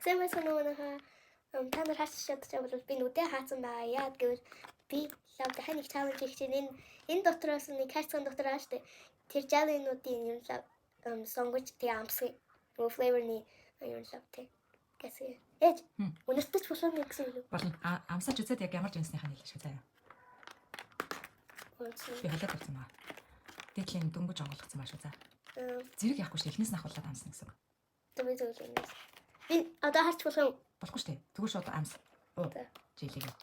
Сайн байсан уу манайхаа? Та нар харж чадчих бол би нүдээ хаацсан байгаа. Яад гэвэл би лав дахин нэг challenge хийх чинь энэ дотроос нэг хайрцагын дотор аа штэ. Тэр jelly-нуудын юм лав сонгож тэгээ амсгая. Нөгөө flavor-ны юм лав тэг. Гэсэн. Ээж. Үнэртэж болох юм гэсэн үг. Болно. Амсаж үзээд яг ямар жинснийх нь хэлээ шүү заяа. Би халиад авсан баа. Дээдлийн дөнгөж онгойлгоцсон баа шүү за. Зэрэг яахгүй шүү. Эхнээс нь ахуулаад амсна гэсэн үг. Түмээ зүйл юм. Би одоо харч болох юм. Болохгүй шүү дээ. Зүгээр шууд амс. Уу. За. Жилиг.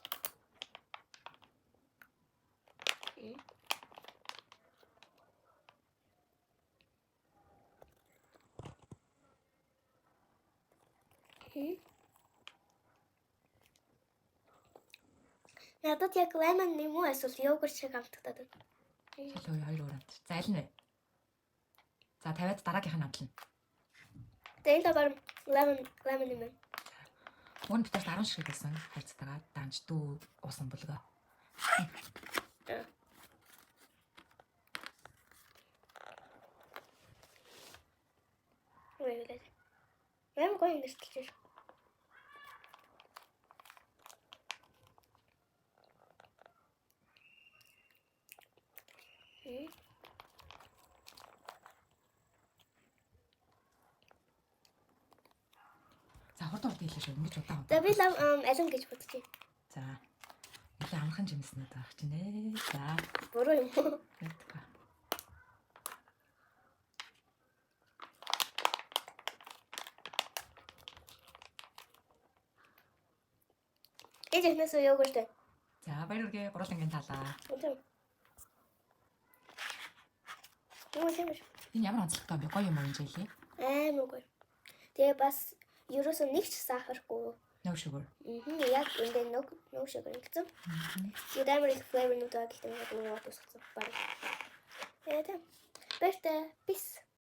Надад яг lemon юм уу эсвэл йогурт шиг амтагдаад байна. Шал хоёр хоёр өөр амт. За аль нь вэ? За тавиад дараагийнх нь амтлана. Тэгээ энэ талаар lemon юм байна. Уг нь бид нарт 10 ширхэг байсан хайрцагтайгаа данж дүү уусан бүлгөө. Үгүй ээ. Амар гоё нэртэлж байна. За хурдан хурдан хэлээ шүү. Ингэж удаан. За би лав алим гэж бодож байна. За. Нилээ амархан жимснүүд байх чинь ээ. За. Буруу юм уу? Мэдгүй. Ээж эхнээс йогурт байна. За баяр хүргэе. Гурлангийн талаа. Тийм. Юу юм бэ? Энэ ямар онцлогтой юм бэ? Гоё юм уу энэ желе? Амар гоё. Тэгээ бас ерөөсөө нэг ч сахаргүй. No sugar. Мм яг эндээ no sugar гэсэн. Тэгээд амар их flavor-нууд байгаа гэхдээ нэг нэг тусгацсан баг. Тэгээ тийм. Баяртай. Peace.